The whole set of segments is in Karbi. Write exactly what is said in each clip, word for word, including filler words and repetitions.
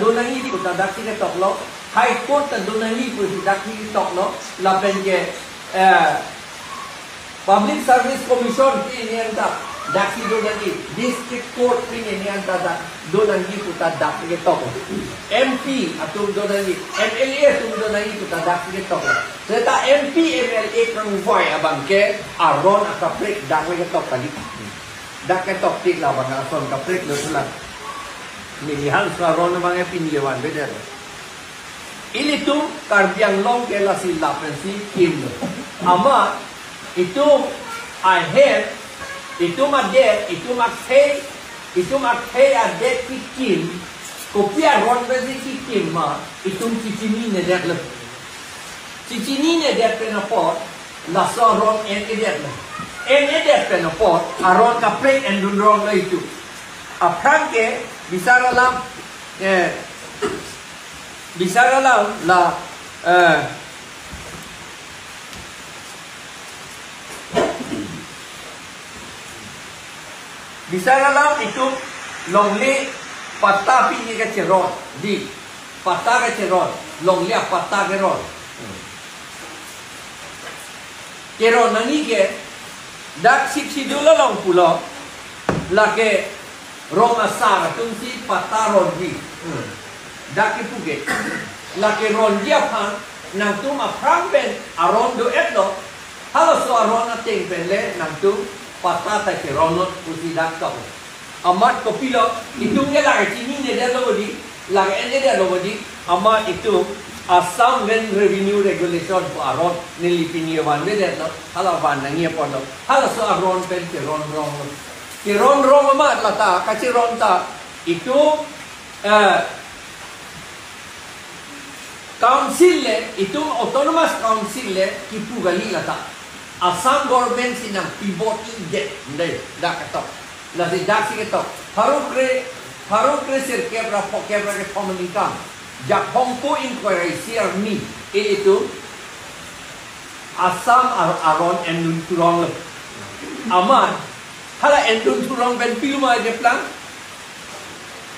Donangji puta daksi ketoklo, High Court ta donangji pusi daksi ketoklo, lapen ke, eh, Public Service Commission pini anta daksi donangji, District Court pini anta dak donangji puta daksi ketoklo. M P atum donangji, M L A atum donangji puta daksi ketoklo. Seta M P M L A kangvai abang ke aron akaprek daksi ketok kali. Dak ketok tik labang ason kaprek lo sulang. Neli hanso aron abang e pini vanvedet. Ilitum Karbi Anglong ke lasi lapensi kimlo. Amat itum ahem, itum adet, itum akhei, itum akhei adet kekim, kopi aron pensi kekim ma, itum chechinine detlo. Chechinine det pen apot, laso aron en-e detlo. En-e det pen apot, aron kaprek endun ronglo itum. Aphrang ke, bisar alam, eh, bisar alam la, eh, bisar alam itum longle patta pini kacheron, dei, patta kacheron, longle apatta keron. Keron nangji ke, dak Sixth Schedule along pulo, lake rong asar atumsi patta ronji. Hmm. Dak kipu ke. Lake ronji aphan, nangtum aphrang pen aron do-etlo, halaso aron ateng pen le nangtum patta ta keronnon pusi dak kok. Amat kopilo, itum ke lake chinine detlo bodi, lake en-e detlo bodi, amat itum Assam Land Revenue Regulation pu aron neli pini vanvedetlo, hala van nangji apotlo, halaso aron pen keron ronglo. Keron rong amat lata, kacheron ta, itum, eh, Council le, itum Autonomous Council le, kipu kali lata. Assam government si nangpibor-idet, dei, dak ketok. Lasi daksi ketok. Pharo kre, pharo kre sirkep ra phokep ra kethom aningkan. Jakhong po ingkoi ra isi arni, ilitum Assam ar-, aron endun thurong lo. Amat, hala endun thurong pen pilo ma keplang.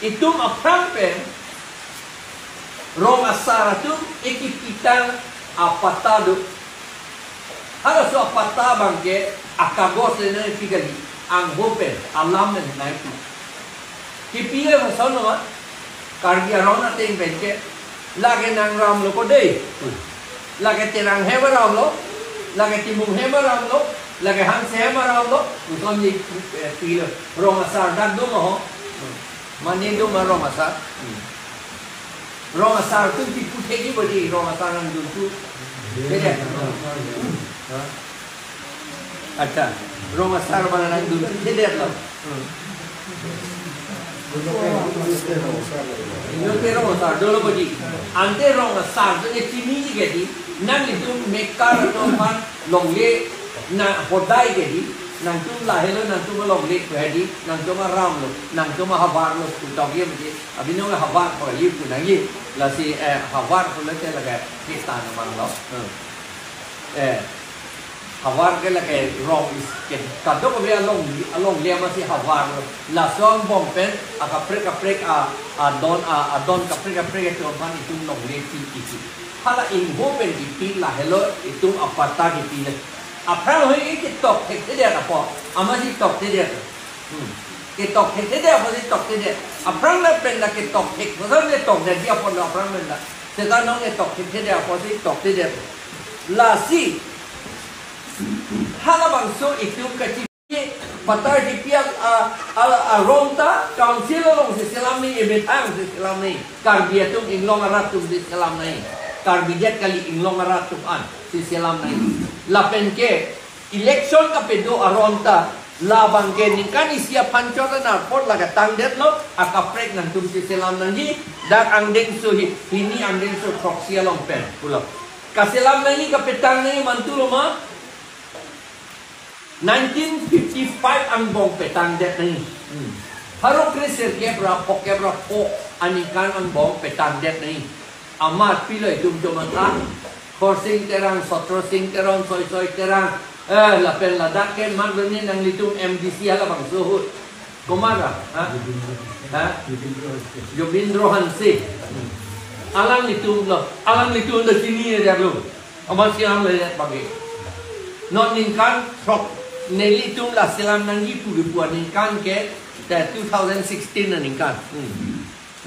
Itum aphrang pen, rong asar atum ekipitang apatta do. Halaso apatta abang ke akagos le nangpi kali, angho pen, alam pen nangpi. Kipi le mason lo ma, Karbi aron ateng pen ke, lake nang ramlo ko dei. Lake Terang hem aramlo, lake Timung hem aramlo, lake Hanse hem aramlo, puson ji, eh, pilo, rong asar dak do ma ho. Mane do ma rong asar. Rong asar atum kipu thekji bodi, rong asar nangdun thu. Beda. Accha, rong asar abang nangdun thu thedetlo. Inut ke rong asar dolo bodi. Ante rong asar atum ke chiniji ke dei, nanglitum mekar atum aphan longle na hodai ke dei, nangtum lahelo, nangtum longle ke dei, nangtum aramlo, nangtum ahavarlo, putok ye mati, abinong havar pu ye pu nangji, lasi, eh, havar pulote lake kita namang lo. Hmm. Eh, havar ke lake rong is ke, kadokave along, alongle amatsi havar lo. Laso angbong pen, akaprek kaprek a, adon a, adon kaprek kaprek atum aphan itum longle pi isi. Hala ingho pen kipi lahelo itum apatta kipi le. Aphrang hoi ketok thekthedet apot, amatsi tokthedet. Hmm. Ketok thekthedet apotsi tokthedet. Aphrang lapen la ketok thek, masa le tokdetji apot lo aphrang pen la. Seta non ketok thekthedet apotsi tokthedet. Lasi, halabangso itum kachi patta kipi a, a, aron ta council alongsi selam nangji, emethang si selam nangji. Karbi atum inglong arat atumsi selam nangji. Karbi det kali, inglong arat atum ansi selam nangji. Lapen ke election kapedo aron ta labang ke ningkan isi aphan chot anarpor la ketangdetlo, akaprek nangtumsi selam nangji. Dak angdengso hi, hini angdengso throksi along pen pulo. Kaselam nangji, kapetang nangji mantu lo ma? Nineteen fifty-five angbong petangdet nangji. Hmm. Pharo kre sirkep ra phokep ra pho aningkan angbong petangdet nangji. Amat pilo itum atum atha. Khorsing Terang, Sotrosing Teron, Soisoi Terang. Eh, lapen ladak ke mat lo ni nanglitum M D C halabangso ahut. Komat ra? Ha? Ha? Jobindro Hanse. Alanglitum lo, alanglitum lo chini ya lo. Amat selam le bagi. Non ningkan throk nelitum la selam nangji pu kipu aningkan ke, te two thousand sixteen aningkan. Hmm.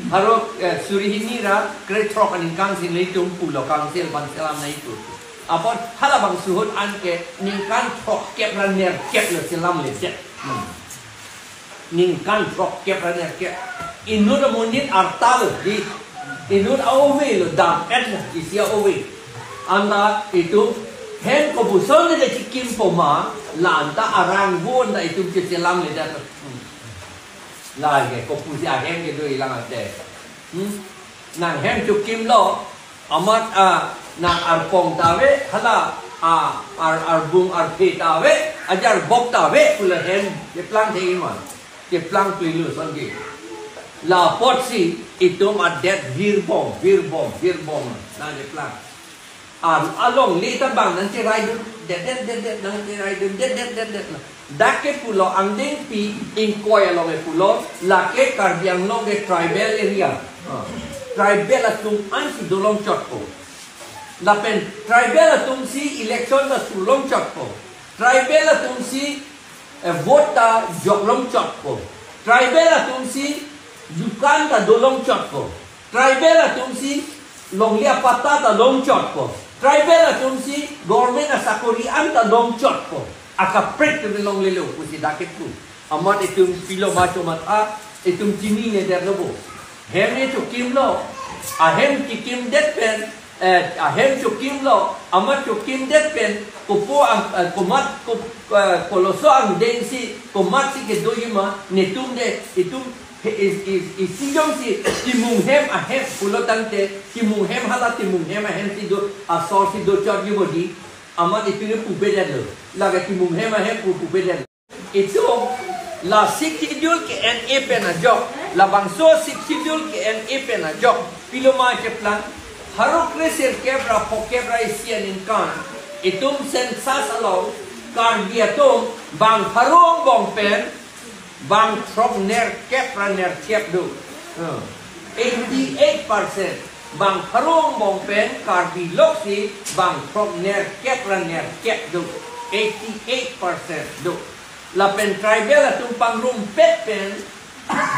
Pharo, eh, suri hini ra krethrok aningkan si nelitum pulo council aphan selam nangji pu. Apot halabangso ahut anke ningkan throkkep ra nerkep lo selamledet. Hmm. Ningkan throkkep ra nerkep. Inut amonit arta lo dei. Inut a-ove lo, dam-et lo, isi a-ove. Anta itum hem kopuson le chekimpo ma, la anta arang vo anta itum cheselamledet lo. Hmm. La ke kopusi ahem kedo ilang ante. Hmm? Nang hem chekimlo, amat, ah, nang arpong ta ave, hala, ah, ar, arbung arphe ta ave, ajar bok ta ave, pu le hem keplang thek-i ma, keplang pilo son ke. La apotsi itum adet virbom, virbom, virbom, nang keplang. Ar alongle ta bang nangcheraidundedet, det, det, nangcheraidundedet, det, det, det. Dak ke pulo angdengpi ingkoi along ke pulo, lake Karbi Anglong ke tribal area. Ah. Tribal atum ansi dolongchotpo. Lapen tribal atumsi election ta surlongchotpo. Tribal atumsi, eh, vote ta joklongchotpo. Tribal atumsi dukan ta dolongchotpo. Tribal atumsi longle apatta ta longchotpo. Tribal atumsi government asakori anta longchotpo. Akaprek atum longlelo pusi dak ke pu. Amat itum pilo ma chomatha, itum chininedet lo bo. Hem e chekimlo. Ahem chekimdet pen, eh, ahem chekimlo. Amat chekimdet pen, kopo ang, eh, komat, ko, eh, koloso angdengsi, komatsi kedoji ma, netum de, itum, he, is, is, isi jongsi, timung hem ahem, pulo tangte, timung hem hala timung hem ahemsi do, asorsi dochotji bo dei, amat itum pupedet lo. Lake timung hem ahem pu pupedet lo. Itum la Sixth Schedule ke-en-e pen ajok, labangso Sixth Schedule ke-en-e pen ajok, pilo ma keplang, pharo kresirkep ra phokep ra isi aningkan, itum census along, Karbi atum, bang pharo angbong pen, bang throknerkep ra nerkep do. Hmm. Eighty-eight percent. Bang pharo angbong pen Karbi loksi bang throknerkep ra nerkep do. Eighty-eight percent do. Lapen tribal atum pangrumpet pen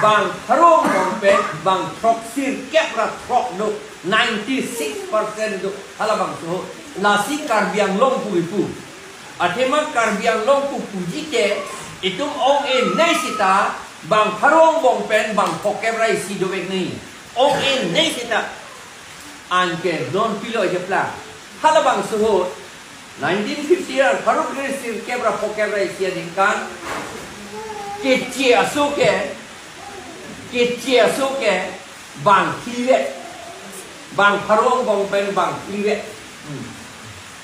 bang pharo angbong pen bang throksirkep ra throk do. Ninety-six percent do. Halabangso. Lasi Karbi Anglong pu kipu. Athema Karbi Anglong pu puji ke, itum ong-enei seta, bang pharo angbong pen, bang phokep ra isi dovek nangji. Ong-enei seta. Anke non pilo keplang. Halabangso ahut, nineteen fifty ra pharo kresirkep ra phokep ra isi aningkan. Keche aso ke, keche aso ke, bang phlivet. Bang pharo angbong pen bang phlivet. Hmm.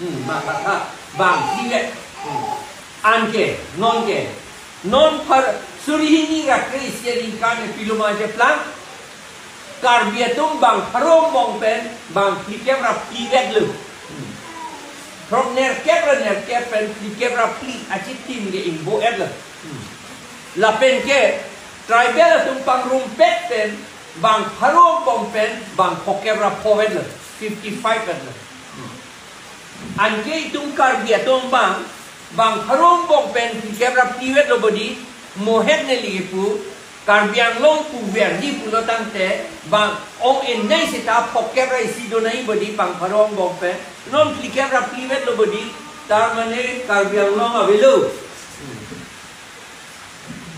Hmm, ma kata bang phlivet. Hmm. Anke, non ke. Non phar suri hini ra kre isi aningkan pilo ma keplang. Karbi atum bang pharo angbong pen bang phlikep ra phlivet lo. Hmm. Throknerkep ra nerkep pen phlikep ra phli achitim ke ingbo-et lo. Hmm. Lapen ke tribal atum pangrumpet pen bang pharo angbong pen bang phokep ra phovet lo, fifty-five et lo. Hmm. Anke itum Karbi atum bang, bang pharo angbong pen phlikep ra phlivet lo bo dei, mo het neli kipu, Karbi Anglong pu verdi pulo tangte, bang ong-enei seta phokep ra isi do nangji bo dei bang pharo angbong pen, non phlikep ra phlivet lo bo dei, tar mane Karbi Anglong avelo. Hmm.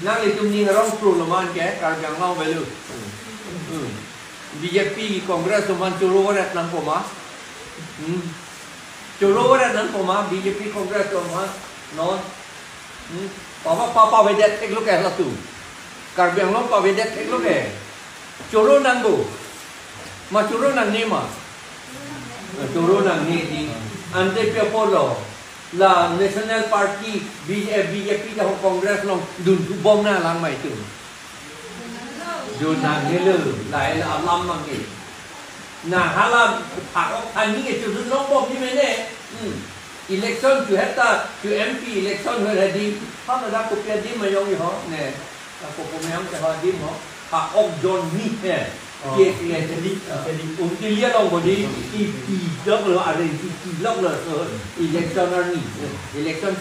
Nanglitum ning arong pro lo ma ke, Karbi Anglong avelo. Hmm. B J P, Congress atum aphan choro varet nangpo ma. Hmm. Choro varet nangpo ma, B J P, Congress atum aphan. Non. Hmm. Papa, papa pavedet thek lo ke latum. Karbi Anglong pavedet thek lo ke. Choro nangpo. Ma choro nangne ma. Choro nangne dei. Ante pi apotlo. La National Party, B J, B J P ta ho Congress along dunthu bom nanglang ma itum. Dun nangnelo, lahei la alam abang ke. Na hala pharo kani ke chudun long bomji mene. Hmm. Election chu heta, chu M P election ho hedi. Hala da kopi adim ma jongji ho, ne. Ako pumeyang ke hadim ho. Ha ok John ni he. Oh. Ke ke jadi jadi until ya long bodi i pi dok lo are i pi lok lo so election arni. Election